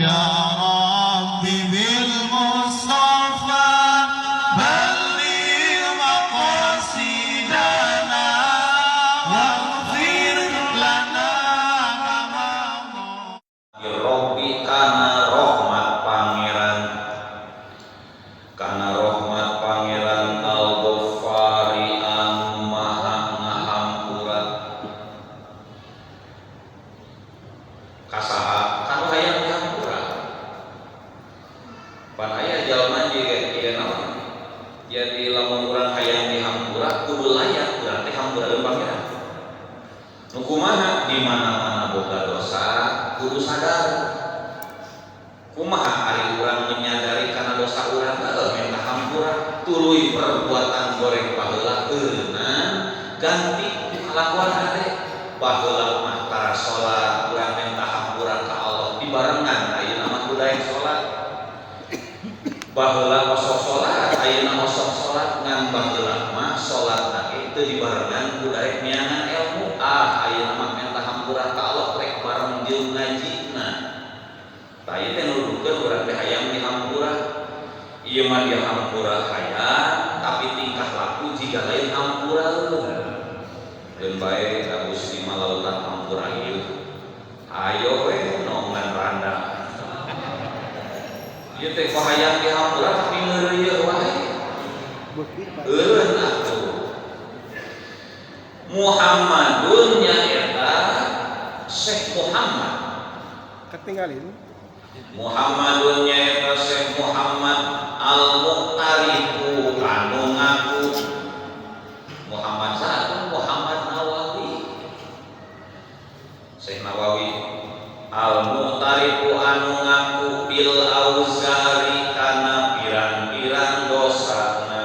Ya Rabbi bil Mustafa balligh maqasidana waghfir lana ma madha. Robbi kana rahmat pangeran, kana rahmat pangeran al-Ghaffari anu maha ngahampura kasaha kanu hayang dihampura. Pan aya jalma jiga ieu naon, jadi lamun urang hayang dihampura kudu layak urang teh hampuraeun pangeran. Nu kumaha? Di mana-mana boga dosa kudu sadar. Kumaha ari urang menyadari kana dosa urang? Heuh, minta hampura, tuluy perbuatan goreng baheula eureunnan ganti ku kalakuan hade. Baheula mah tara salat, urang minta hampura ka Allah dibarengan, ayeuna mah kudu daek salat. Baheula osok salat, ayeuna osok salat, ngan baheula mah salatna ge teu dibarengan ku daek neangan ilmu. Ah, ayeuna mah minta hampura ka Allah rek bareng jeung ngajina. Tah, ieu teh nuduhkeun urang teh hayang dihampura. Ieu mah dihampura hayang, tapi tingkah laku jiga lain hampura. Keun bae da Gusti mah lautan hampura ieu. Ayo we nongan randa. Ieu teh kok hayang dihampura tapi ngeureuyeuh wae. Eureun atuh. Muhammadun nyaeta Syekh Muhammad. Ketinggalin. Muhammadun nyaeta Syekh Muhammad al-Muqtarifu anu ngaku. Muhammad saha? Muhammad Nawawi. Syekh Nawawi al-Muqtarifu anu ngaku bil auzari kana pirang-pirang dosana.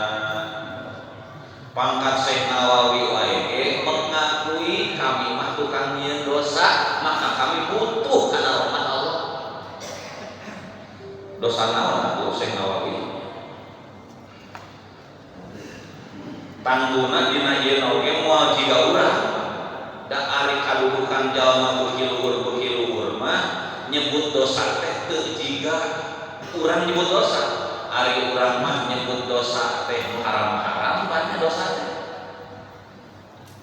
Pangkat Syekh Nawawi wae ge mengakui kami mah tukang nyieun dosa, maka kami butuh kana rahmat Allah. Dosa naon atuh Syekh Nawawi? Tangtuna dina ieu oge moal jiga urang. Da ari kadudukan jalma beuki luhur mah nyebut dosa teh teu jiga urang nyebut dosa. Ari urang mah nyebut dosa teh haram-haram banyak dosa teh.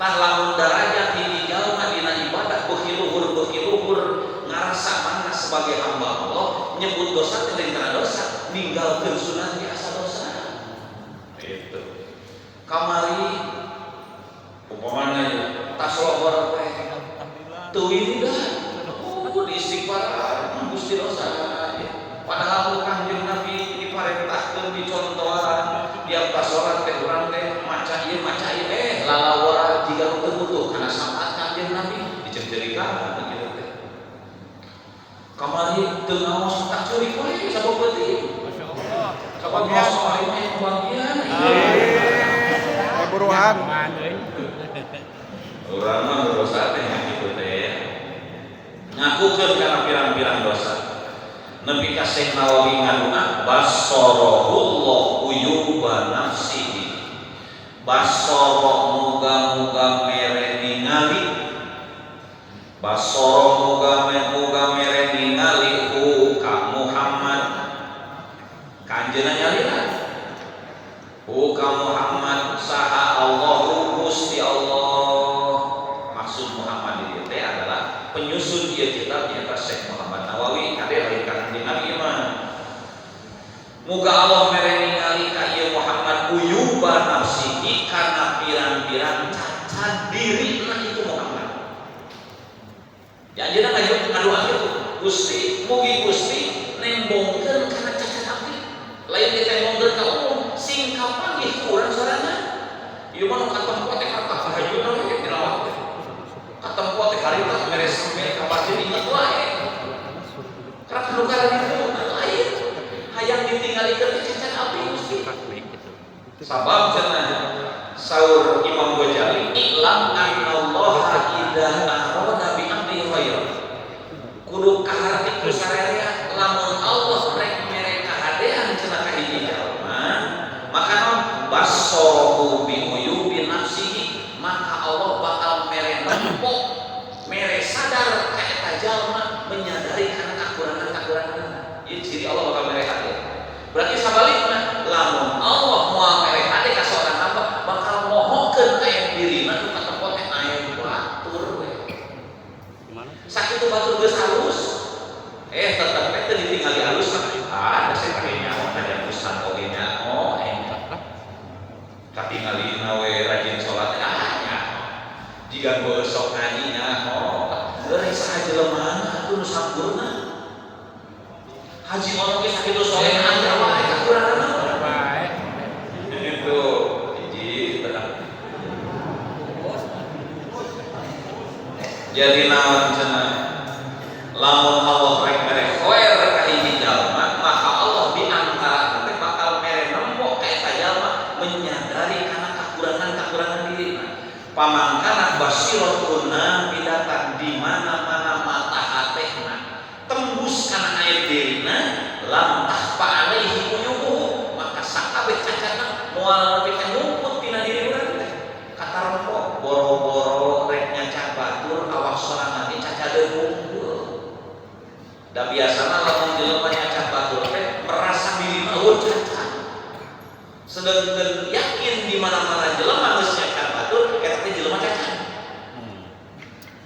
Tah lamun darajat hiji jalma dina ibadah beuki luhur ngarasa mana sebagai hamba Allah nyebut dosa teh lain kana dosa, ninggalkeun sunah ge asa dosa. Itu. Kamari upamana ya tas lohor teh teu wiridan. Oh, di istighfar Gusti dosa. Padahal ku Kangjeng Nabi diparentahkeun, dicontohan tiap tas salat teh urang teh maca ieu lalawara jiga nu teu butuh kana syafaat Kangjeng Nabi dicencerikan kitu teh. Kamari teu ngaos tak ceurik wae sabab peuting. Masyaallah. Sabab ngaos kamari mah kebagian. Buruan. Urang mah dosa teh kitu teh. Ngakukeun kana pirang-pirang dosa. Nepi ka Syekh Nawawi ngaduna basarahullah uyuba nafsihi. Basara muga-muga mere ningali. Basara muga-muga mere ningali hu ka Muhammad. Kanjeunna nyalira. Hu ka Muhammad saha Allahu Gusti Allah. Maksud Muhammad di teh adalah penyusun ieu kitab nyaeta Syekh Muhammad Nawawi, kade lain ka Kanjeng Nabi mah. Muga Allah mere ningali ka ieu Muhammad uyuba nafsihi kana pirang-pirang cacat dirina itu Muhammad. Ya anjeunna ngadoa kitu. Gusti, mugi Gusti nembongkeun kana cacat abdi. Lain ditembongkeun ka umum, sing kapanggih ku urang sorangan. Ieu mah nu katempo teh harta hajuna we dina waktu. Katempo teh harita mere semen ka masjid inget wae. Karena nu itu lain hayang ditinggalikeun teh cacat abdi Gusti. Sabab cenah saur Imam Ghazali, i'lam annallaha idza arada bi 'abdihi khairan. Kudu kaharti ku sarerea lamun Allah rek mere kahadean cenah ka hiji jalma, maka naon basarahu bi uyubi nafsihi, maka Allah bakal mere nempo, mere sadar ka eta jalma menyadari kana kakurangan-kakurangan. Haji ono ge sakitu soleh aya wae kakurangan. Baik. Itu hiji tenang. Jadi naon cenah lamun Allah rek mere khoer ka hiji jalma maka Allah di antara teh bakal mere nembok ka eta jalma menyadari kana kakurangan-kakurangan dirina. Pamangkana basiratuna bidatan di mana-mana mata hatehna tembus kana aib dirina lam tahfa alaihi uyubuhu maka sakabeh cacatna moal nepi ka nyumput tina diri urang teh. Katarempo boro-boro rek nyaca batur awak sorangan ge cacadeun unggul. Da biasana lamun jelema nyaca batur teh merasa dirina eueuh cacat. Sedengkeun yakin di mana-mana jelema geus nyaca batur eta teh jelema cacat.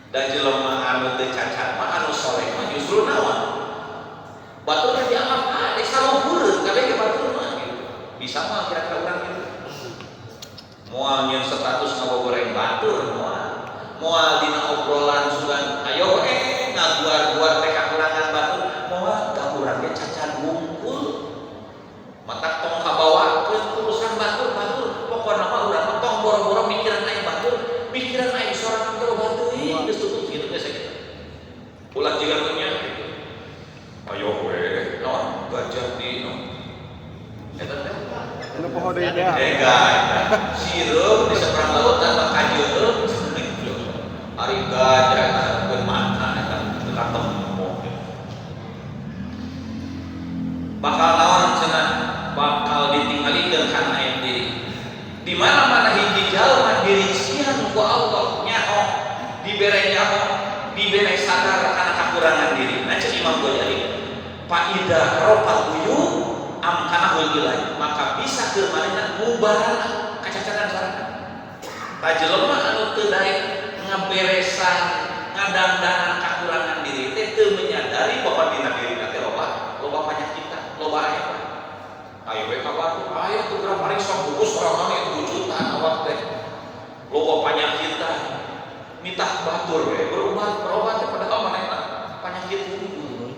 Dan jelema anu teu cacat mah anu soleh mah justru naon? Batur teh dianggap hade saluhureun kabeh ge batur mah gitu. Bisa mah kira-kira urang gitu. Moal nyeun status ngabogoreng batur moal. Moal dina obrolan sugan ayo ngaguar-guar teh kakurangan batur moal da urang ge cacat wungkul. Matak tong kabawakeun urusan batur-batur pokona mah urang mah tong boro-boro mikiran aing batur, mikiran aing sorangan ge loba teuing geus tutup kitu geus sakitu. Ulah jiga nu nya gitu. Ayo we naon gajah di naon. Eta teh Anu poho deui teh. Sireum di seberang lautan mah kajeun gitu. Ari gajah eta keun mata eta teu katempo. Bakal naon cenah bakal ditinggalikeun kana aib diri. Di mana-mana hiji jalma dirisian ku Allah nyaho, dibere nyaho, dibere sadar kana kakurangan diri. Nah cek Imam Ghazali, faida rofal uyu amkanahul ilahi, maka bisa keur manehna ngubarana kacacatan sorangan. Ta jelema anu teu daek ngaberesan ngadangdanan kakurangan diri teh teu menyadari bahwa dina dirina teh loba loba panyakitan, loba aib. Ayo we ka batur, ayo tuh geura paling sok bungkus sorangan itu wujudan awak teh. Loba panyakitan, mitah batur we berobat berobat teh padahal manehna panyakit unggul.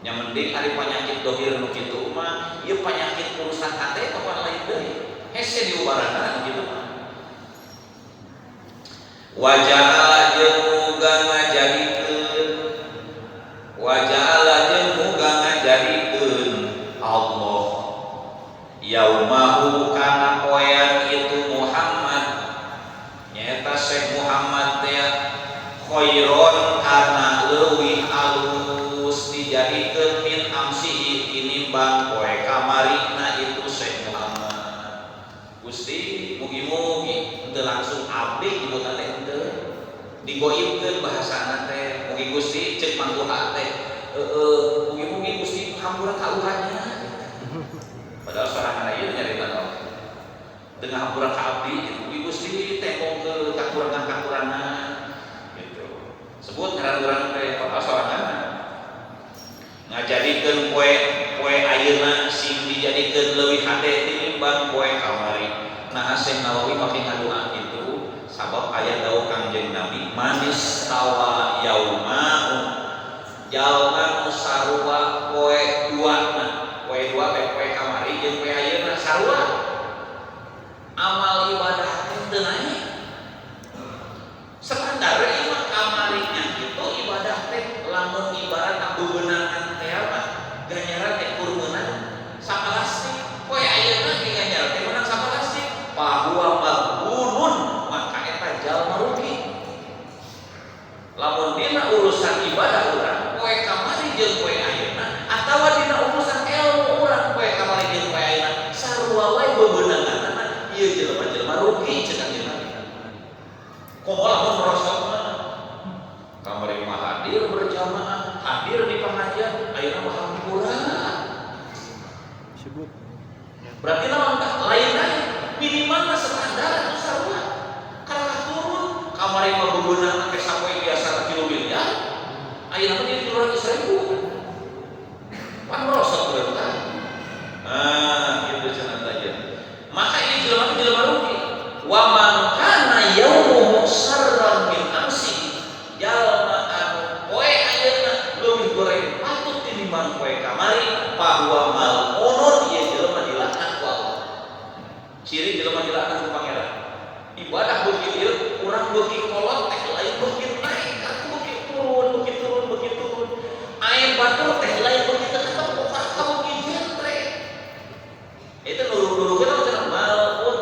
Nya mending ari panyakit dohir nu kitu mah ieu panyakit urusan hate apa lain deui. Hese diubaranna gitu mah. Waja'ala jeung muga ngajadikeun, waja'ala jeung muga ngajadikeun Allah yaumahu kana poean itu Muhammad nyaeta Syekh Muhammad teh khairon kana leuwih alus dijadikeun min amsihi tinimbang poe kamarina itu Syekh Muhammad. Gusti mugi-mugi henteu langsung abdi nyebutan teh henteu digoibkeun bahasana teh mugi Gusti ceuk mangtuha teh heueuh mugi-mugi Gusti hampura ka uhanya. Padahal sorangan ieu nyarita naon teu hampura ka abdi mugi Gusti tembong ke kakurangan-kakurangan gitu. Sebut ngaran urang teh padahal sorangan ngajadikeun poe poe ayeuna sing dijadikeun leuwih hade tinimbang poe kamari. Nah Syekh Nawawi make ngadoa kitu sabab aya dawuh Kangjeng Nabi manis tawa yaumahu jalma nu sarua poe duana, poe dua teh poe kamari jeung poe ayeuna sarua amal ibadah teh teu naik standar ieu mah kamarinya kitu ibadah teh lamun ibarat bebenangan teh mah ganjaran teh kur meunang sapalastik poe ayeuna ge ganjaran teh meunang sapalastik fahuwa maghbunun maka eta jalma rugi. Lamun dina urusan ibadah urang poe kamari jeung poe ayeuna atawa dina urusan ilmu urang poe kamari jeung poe ayeuna sarua wae bebenanganna ieu jelema-jelema rugi cek Kanjeng Nabi. Komo lamun merosot mah kamari mah hadir berjamaah, hadir di pengajian, ayeuna mah hampura. Sibuk. Berarti lamun lain lain minimal mah standar atuh sarua. Kalah turun kamari mah bebenangan teh sapoe biasa 3 miliar, ayeuna mah jadi 300.000. Pan merosot berarti. Nah, gitu cenah teh. Maka ini jelema teh jelema rugi. Wa man kana yaumuhu sarran min amsi jalma anu poe ayeuna leuwih goreng patut tinimbang tinimbang poe kamari bahwa mal'unun ieu jelema dilaknat ku Allah. Ciri jelema dilaknat ku Pangeran. Ibadah beuki ieu urang beuki kolot teh lain beuki naik, aku beuki turun, beuki turun, beuki turun. Air batur teh lain beuki teu ketemu, beuki jentre. Itu nurung-nurungkeun apa cenah mal'un.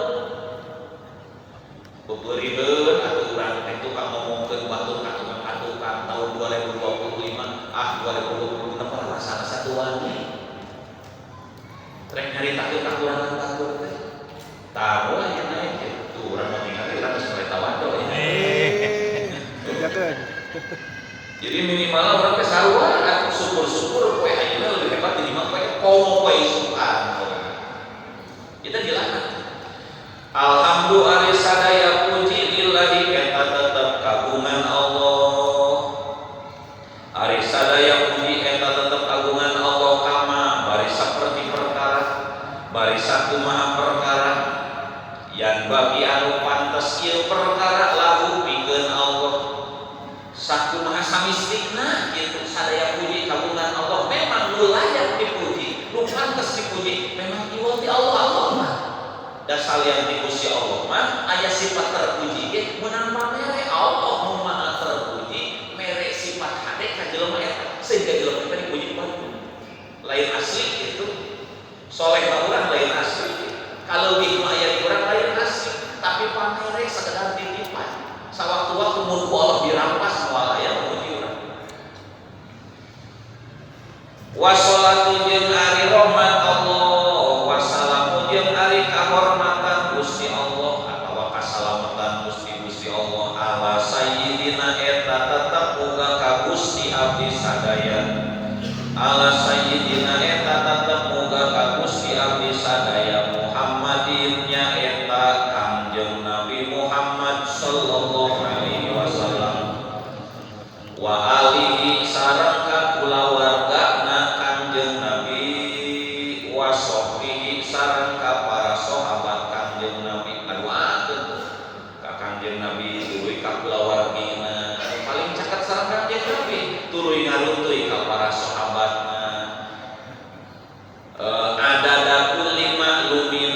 Beupeurieun atuh urang teh tukang ngomongkeun batur ka tukang atukang tahun 2025, ah 2026 mah rasa-rasa tuan. Rek nyaritakeun kakurangan batur teh. Tahu aya naik gitu, urang mah ningali urang geus mulai tawadu ya. Jakeun. Jadi minimal urang teh sarua atuh syukur-syukur poe ayeuna lebih hebat tinimbang poe komo poe isukan. Kita dilaknat. Alhamdulillah ari sadaya puji lillahi eta tetep kagungan Allah. Ari sadaya puji eta tetep kagungan Allah kama bari saperti perkara bari sakumaha perkara yan bagi anu pantes ieu perkara lahu pikeun Allah. Sakumaha samistikna kitu sadaya puji kagungan Allah memang nu layak dipuji, nu pantes dipuji memang iwal ti Allah Allah mah. Da salian ti Gusti Allah mah aya sifat terpuji ge meunang pamere Allah nu maha terpuji mere sifat hade ka jelema eta sehingga jelema eta dipuji ku batur. Lain asli gitu. Soleh mah urang lain asli. Kaleuwih nu aya di urang lain asli, tapi pamere sakedar titipan. Sawaktu-waktu mun ku Allah dirampas moal aya memuji urang. Wassalatu jeung ari rahmat Allah, wassalamu jeung ari kahormatan Gusti Allah atawa kasalamatan Gusti Gusti Allah ala sayyidina eta tetep muga ka Gusti abdi sadaya. Ala sayyidina eta tetep muga ka Gusti abdi sadaya Muhammadin nya eta Kangjeng Nabi Muhammad sallallahu alaihi wasallam wa alihi sareng ka kulawargana Kangjeng Nabi wa sahbihi sareng ka para sahabat Kangjeng Nabi. Aduakeun tuh ka Kangjeng Nabi tuluy ka kulawargina anu paling caket sareng Kangjeng Nabi tuluy ngaruntuy ka para sahabatna. Adada kulli ma'lumin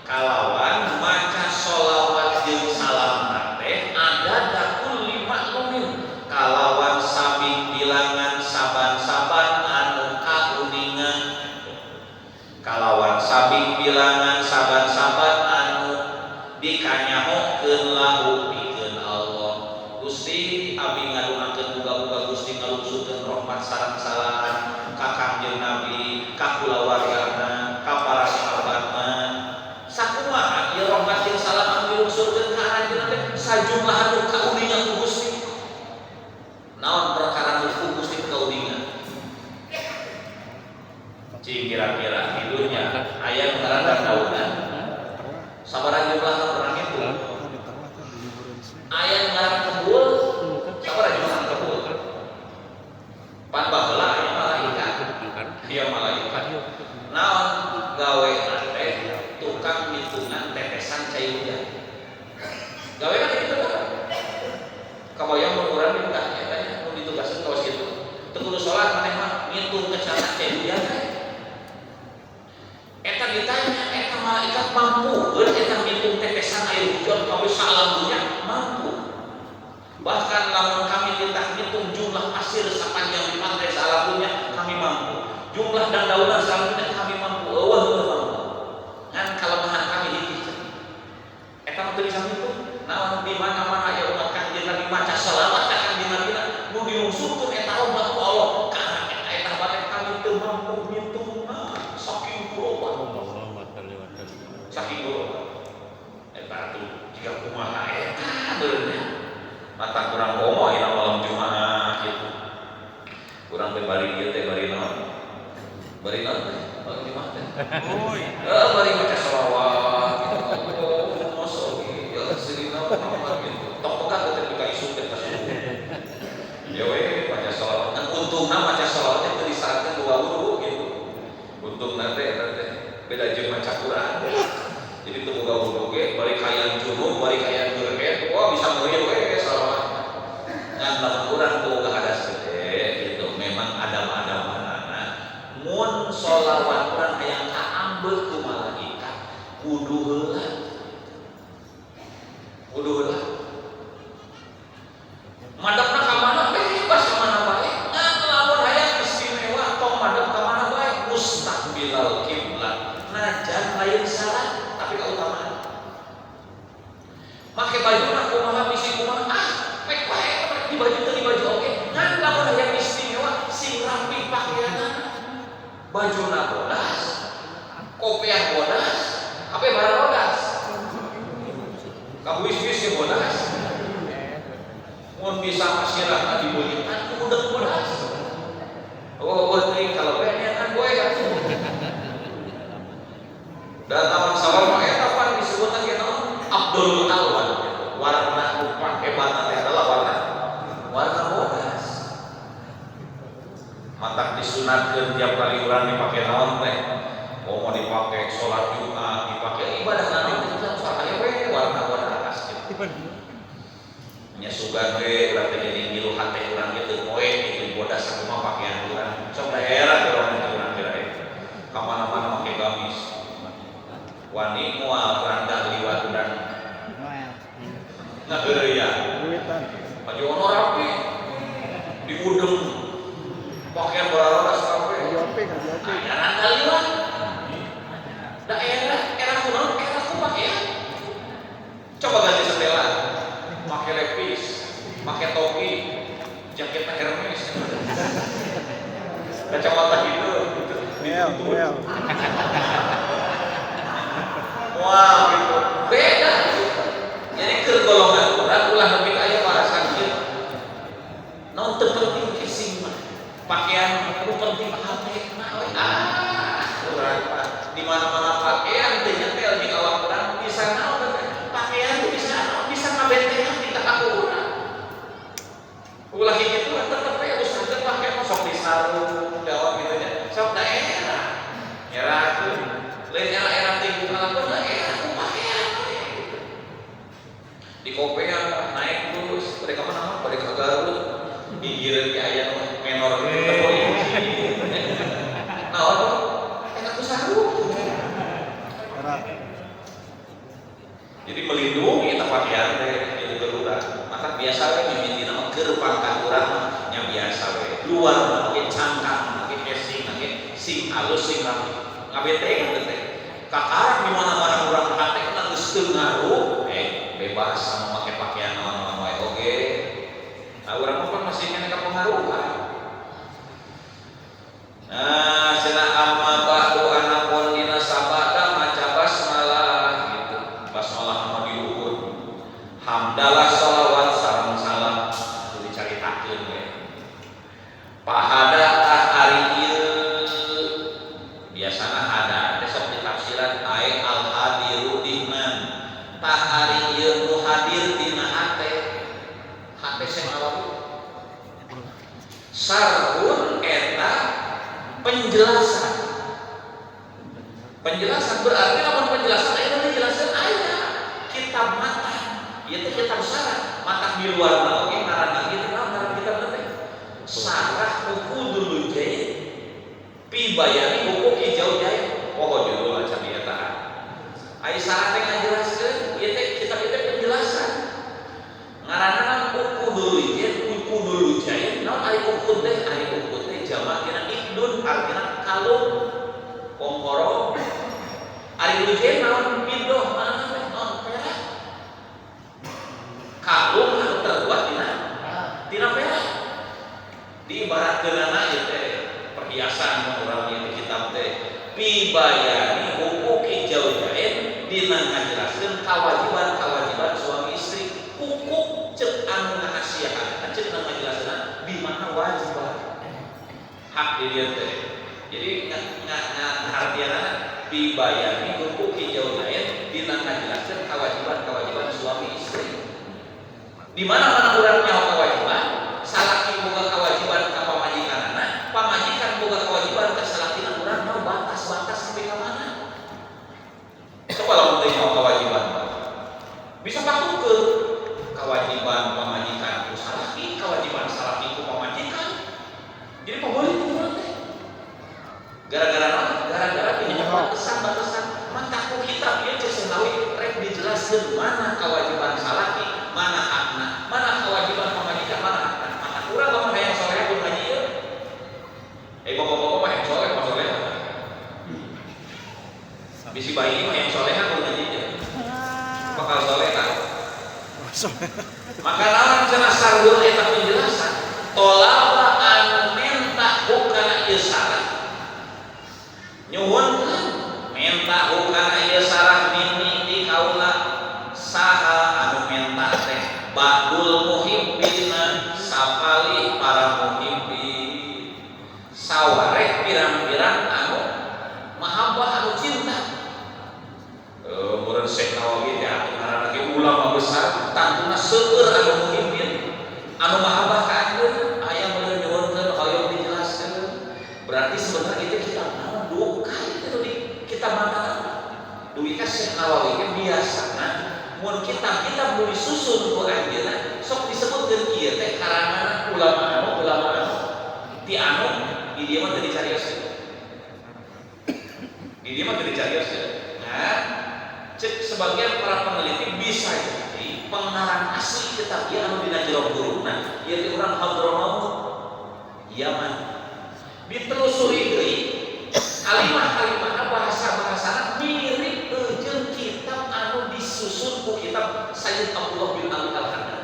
kalawan maca sholawat jeung salam teh adada kulli ma'lumin kalawan sabing bilangan saban-saban anu kauningan kalawan sabing bilangan saban-saban anu dikanyahokeun lahu pikeun Allah. Gusti abdi ngadoakeun muga-muga Gusti ngalungsurkeun rahmat sareng salam ka Kangjeng Nabi, ka kulawargana, ka para sahabatna. Sakumaha ieu rahmat jeung salam anu dilungsurkeun ka aranjeunna teh sajumlah anu kauningan ku Gusti. Naon perkara nu ku Gusti kauningan? Cing kira-kira di dunya aya nu ngaran daunan. Sabaraha jumlah pernah ngitung? Aya nu ngaran kebul, sabaraha jumlah kebul? Pan baheula aya malaikat. Iya malaikat. Naon gawe teh tukang ngitungan tetesan cai hujan. Gawe kan gitu kan? Kabayang mun urang minta eta nya mun ditugaskeun kawas kitu. Teu kudu salat maneh mah ngitung kecana cai hujan teh. Eta ditanya, eta malaikat mampu heuh eta ngitung tetesan air hujan kabeh saalam dunya mampu. Bahkan lamun kami minta ngitung jumlah pasir sepanjang di pantai saalam dunya kami mampu. Jumlah dan daunan saalam dunya kami mampu. Eueuh heueuh mampu. Ngan kalemahan kami hiji. Eta mah teu bisa ngitung. Naon di mana-mana aya umat Kangjeng Nabi maca selawat ka Kangjeng Nabi nu dilungsurkeun eta rahmat ku Allah. Ka eta eta bae kami teu mampu ngitungna saking loba. Saking loba. Eta atuh jiga kumaha eta beureunya. Mata kurang komo ina malam Jumat gitu. Kurang teh bari ieu teh bari naon? Bari naon teh? Malam Jumat teh. Heeh, bari maca selawat gitu. Allahumma sholli ala sayyidina Muhammad gitu. Tong pegang teh pika isuk teh ka subuh. Ya we maca selawat. Kan untungna maca selawat teh teu disyaratkeun dua wudu gitu. Untungna teh eta teh beda jeung maca Quran. Jadi teu boga wudu ge bari kayan junub, bari kayan gerhet, wah bisa meureun we salawat. Ngan lamun urang teu boga hadas gede gitu. Memang adam-adamanana sholawat urang hayang kaambeuk ku malaikat wudu heula. Wudu heula. Madepna ka mana bebas ka mana bae. Ngan lamun hayang istimewa tong madep ka mana bae mustaqbilal kiblat. Najan lain salah tapi kautamaan. Make bajuna kumaha bisi kumaha ah pek bae di baju teu di baju oge. Ngan lamun hayang istimewa sing rapi pakaianna. Bajuna bodas, kopiah bodas, kabeh barang bodas. Kabuis-wis ge bodas. Mun bisa masirah dibeulitan ku udeg bodas. Oh, teuing kalau we kan boe atuh. Dan taman sawah mah eta pan disebutna ge naon? Abdul Alwan. Warna rupa hebatna teh adalah warna bodas. Matak disunatkeun tiap kali urang dipake naon teh. Oh, mau dipake salat Jumat, dipake ibadah naon teh sok aya we warna bodas gitu. Nya sugan we urang teh jadi ngilu hate urang gitu poe itu bodas sakumaha pakaian urang. Sok daerah urang teh urang kira ka mana-mana make gamis. Wani moal randa liwat urang. Nah heureuyah. Baju ono rapi. Diudeng. Pakaian bararodas kabeh. Aya randa liwat. Daerah era kunaon era ku pakaian. Coba ganti setelan. Make lepis, make topi, jaket Hermes, kacamata gitu. Wah, gitu. Beda. Jadi ke golongan urang ulah nepi ka aya warasan kieu. Naon teu penting casing mah. Pakaian nu penting hate mah we. Ah, urang mah di mana-mana pakaian teu nyetel jeung awak urang bisa naon teh. Pakaian teh bisa naon, bisa ngabentengan kita ka urang. Ulah kitu tetep we usahakeun pakaian mah sok disarung daun gitu nya. Sok daerah. Era tuh lain era-era tinggu kalakuan lah era ku pakaian we gitu. Di kopean naik bus, bade ka mana bade ka Garut. Gigireun ge aya nu menor gitu teh polisi. Naon tuh? Eta ku sarung. Jadi melindungi eta pakaian teh gitu ke urang. Maka biasa we mimitina mah keur pangkat urang mah nya biasa we. Luar mah make cangkang, make casing, make sing halus sing rapi. Ngabentengan teh. Kakarak di mana-mana urang hate na geus teu ngaruh, bebas sama make pakaian naon-naon wae oge. Nah, urang mah kan masih keneh kapengaruhan. Nah, cenah amma ba'du anapun dina sabada maca basmalah gitu. Basmalah mah diukur. Hamdalah sholawat sareng salam itu dicaritakeun we. Pahada tah ari ieu biasana hada teh sok ditafsiran ae al hadiru dihnan. Tah ari ieu nu hadir dina hate. Hate sing awak. Sarhun eta penjelasan. Penjelasan berarti lamun penjelasan aya penjelasan aya kitab mata. Ieu teh kitab syarah, mata di luar mah oge ngaranna kieu teh ngaran kitab teh. Syarah Uqudul Lujain pi bayani huquqi zaujain. Oh judulna can eta. Ai syarah teh ngajelaskeun ieu teh kitab ieu teh penjelasan. Ngaranna Uqudul Lujain, Uqudul Lujain. Naon ari uqud teh? Ari uqud teh jamak dina ikdun artina kalung kongkoro. Ari lujain naon pindoh mana teh naon perak. Kalung anu terbuat tina perak. Diibaratkeunana ieu teh perhiasan mun urang ieu kitab teh pibayani huquqi zaujain dina ngajelaskeun kewajiban-kewajiban suami istri. Hukuk cek anu ngahasiahan cek anu ngajelaskeun di mana wajib hak di dieu teh. Jadi ngahartianana pibayani huquqi zaujain dina ngajelaskeun kewajiban-kewajiban suami istri. Di mana-mana urang nyaho kewajiban, salaki boga kewajiban ka pamajikanana, pamajikan boga kewajiban ka salakina urang nyaho batas-batas sampai ka mana. Coba lamun teu nyaho kewajiban. Bisa patukeun kewajiban pamajikan ku salaki, kewajiban salaki ku pamajikan. Jadi paboleh ku urang teh. Gara-gara Bisi bayi mah yang soleha kudu ngaji teh. Bakal soleha. Maka naon cenah sarua eta penjelasan. Tolaba anu menta hukana ieu sarah. Nyuhunkeun menta hukana ieu sarah minni di kaula saha anu menta teh ba'dul muhibbina sapali para muhibbin. Sawareh pirang-pirang anu mahabbah anu cinta. Meureun Syekh Nawawi teh ngaranna ge ulama besar tangtuna seueur anu muhibbin anu mahabbah ka anjeun aya meureun nyuhunkeun hoyong dijelaskeun. Berarti sebenarnya itu kitab naon duka itu di kitab mana duwi ka Syekh Nawawi ge biasana mun kitab-kitab nu disusun ku anjeunna sok disebutkeun ieu teh karangan ulama anu ti anu di dieu mah teu dicarioskeun. Di dieu mah teu dicarioskeun. Nah, cek sebagian para peneliti bisa jadi pengarang asli kitab ieu anu dina jero guruna ieu teh urang Hadramaut Yaman. Ditelusuri deui kalimah-kalimahna bahasa-bahasana mirip jeung kitab anu disusun ku kitab Sayyid Abdullah bin Ali Al-Haddad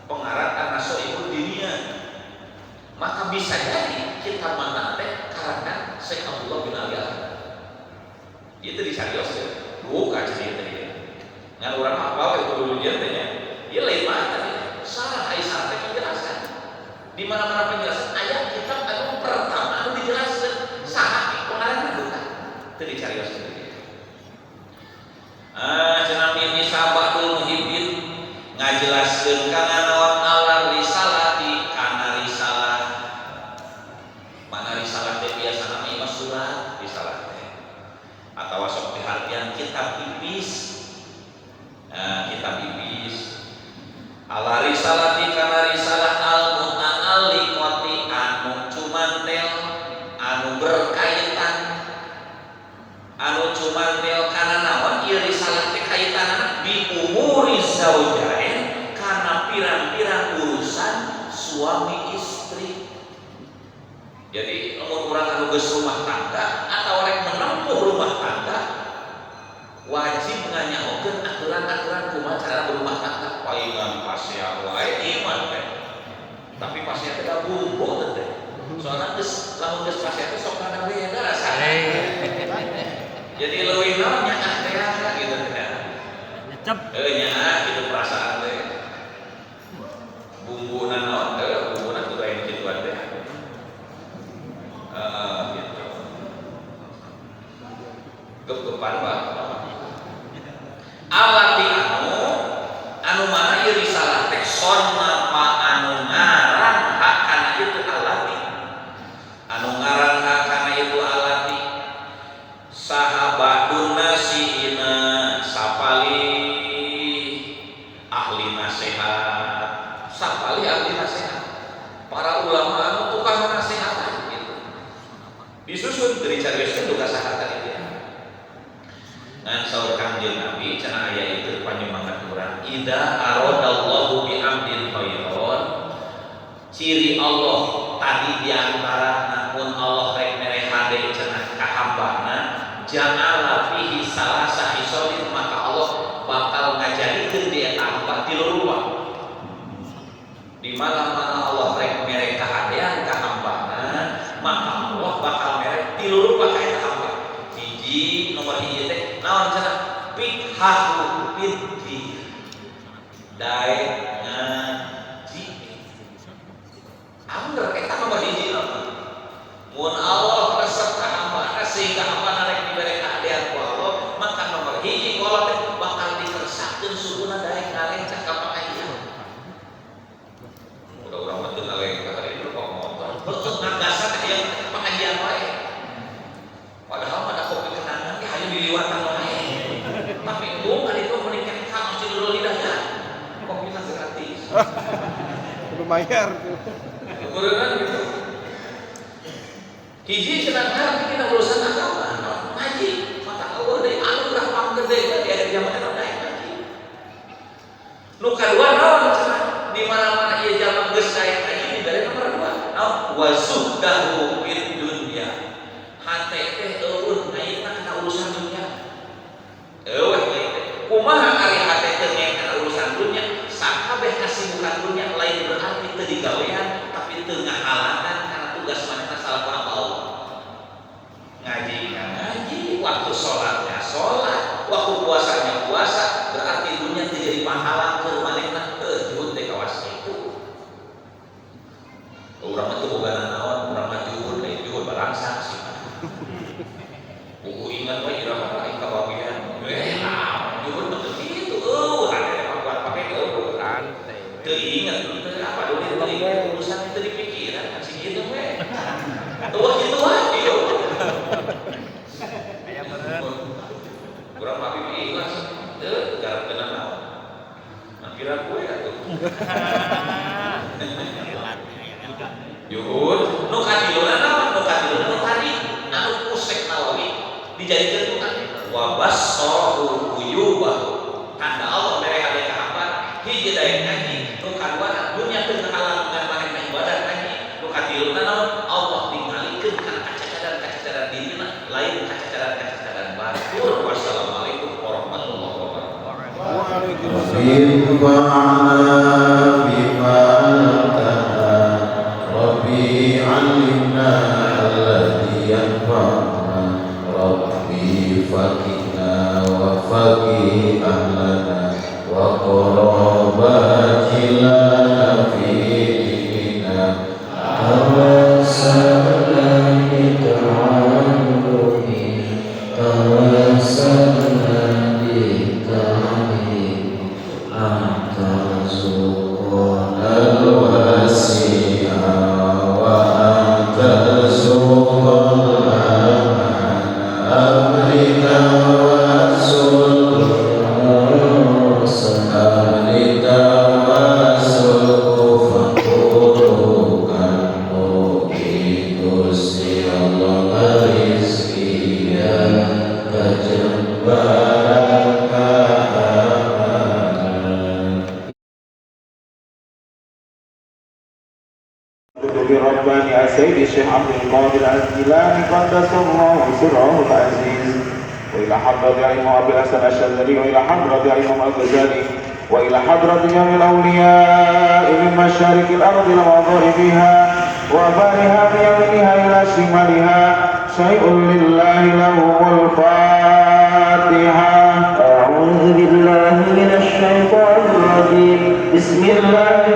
pengarang An-Nasaihud Diniyah. Maka bisa jadi kitab mana teh karangan Syekh Abdullah bin Ali Al-Haddad. Itu disarioskeun. Buka cerita ieu. Ngan urang mah apal itu dulu ieu teh nya. Ieu lain mah tadi. Sarah ai sarah teh penjelasan. Di mana-mana penjelasan aya kitab anu pertama anu dijelaskeun saha pengarangna buka. Teu dicarioskeun. Ah cenah ini sahabatul muhibbin ngajelaskeun kana naon ala risalati kana risalah. Mana risalah teh biasana mah ieu surat risalah teh. Atawa sok dihartian kitab tipis. Nah, kitab tipis. Ala risalati kana risalah al muta'alliqati anu cumantel anu berkaitan anu cumantel kana naon ieu risalah teh kaitanana bi umuri zaujain kana pirang-pirang urusan suami istri. Jadi lamun urang anu geus rumah tangga atau rek menempuh rumah tangga wajib nganyahokeun aturan-aturan kumaha cara berumah tangga. Palingan pasea wae iman teh. Tapi pasea teh da bumbu teh. Soalna geus lamun geus pasea teh sok rada beda rasana. Jadi leuwih naon nyaah teh gitu teh. Nyecep. Nyaah gitu perasaan teh. Bumbuna naon teh, bumbuna kudu aya kituan teh. Gitu. Gep-gepan bah. Alati anu mana ieu risalah teh sonna anu ngarang hak kana itu alati. Anu ngarang hak kana itu alati. Sahabatun nasiina sapali ahli nasihat. Sapali ahli nasihat. Para ulama anu tukang nasihatan gitu. Disusun dari carioskeun duka saha tadi dia. Ngan saur Kangjeng Nabi cenah aya itu panyemangat urang idza aradallahu bi amdin khairan. Ciri Allah tadi di antara namun Allah rek mere hade cenah ka hambana ja'ala fihi salasa hisolin maka Allah bakal ngajadikeun di eta hamba tilu rupa. Di mana-mana Allah rek mere kahadean ka hambana maka Allah bakal mere tilu rupa ka eta hamba. Hiji nomor hiji teh naon cenah fikhahu fid daek ngaji. Angger eta nomor hiji mah. Mun Allah resep ka hambana sehingga hambana rek dibere kahadean ku Allah, maka nomor hiji ku Allah teh bakal dikersakeun suhuna daek ngalengkah ka pangajian. Udah urang mah teu ngalengkah hari itu kok motor. Heueuh ngagasan teh hayang pangajian wae. Padahal mah da kopi kenangan ge hayu diliwatan wae. Tapi embung kan itu meningkat ka Masjid Nurul Hidayah. Kopinya gratis. Kudu bayar tuh. Ukuran gitu. Hiji cenah ngarti dina urusan agama, ngaji, mata Allah deui anugerah panggede di akhir zaman eta daek ngaji. Nu kadua naon cenah di mana-mana ieu jalma geus daek ngaji dibere nomor 2. Naon? Wa zuhdahu fid dunya. Hate teh eueuh ngaitna kana urusan dunia. sholat, waktu puasanya puasa, berarti dunia teu jadi panghalang keur manehna juhud teh kawas kitu. Urang mah teu boga nanaon, urang mah juhud, lain juhud balangsang sih. Buku ingat we iraha aing kabagian. Eh, naon juhud mah teu kitu, eueuh hade mah kuat pake eueuh. Santai. Teu inget, teu apa dulu teu inget urusan itu di pikiran kan sih gitu we. Eueuh kitu wae ieu. Aya meureun. Urang mah pipi ikhlas, teu garap kena naon. Mampira kue atuh. Juhud, nu katiluna naon? Nu katiluna nu tadi anu ku Syekh Nawawi dijadikeun tukang wa bassarahu uyubahu. Tanda Allah mere hade ka hamba hiji daek ngaji, nu kaduana dunya teu ngahalang ngan manehna ibadah ngaji, nu katiluna naon? Allah ningalikeun kana kacacadan-kacacadan dirina lain kacacadan-kacacadan batur. Wassalamualaikum warahmatullahi wabarakatuh. Waalaikumsalam. انفعنا بما علمتنا ربي علمنا الذي ينفعنا ربي فقنا وفقي أهلنا وقرابات لنا في ديننا. توسلنا بتعلم، توسلنا بتعليم، أن ترزقنا الواسع وأن ترزق الأمان أمر توسل أمر توسل فطرقا mugi Gusti Allah rizkian kajembaran keamanan. قطب رباني السيد الشيخ عبد القادر الجيلاني قدس الله سره العزيز، وإلى حضرة الإمام أبي الحسن الشاذلي، وإلى حضرة الإمام الغزالي، وإلى حضرة جميع الأولياء من مشارق الأرض ومغاربها وبارها بيمينها إلى شمالها شيء لله له الفاتحة. أعوذ بالله من الشيطان الرجيم. بسم الله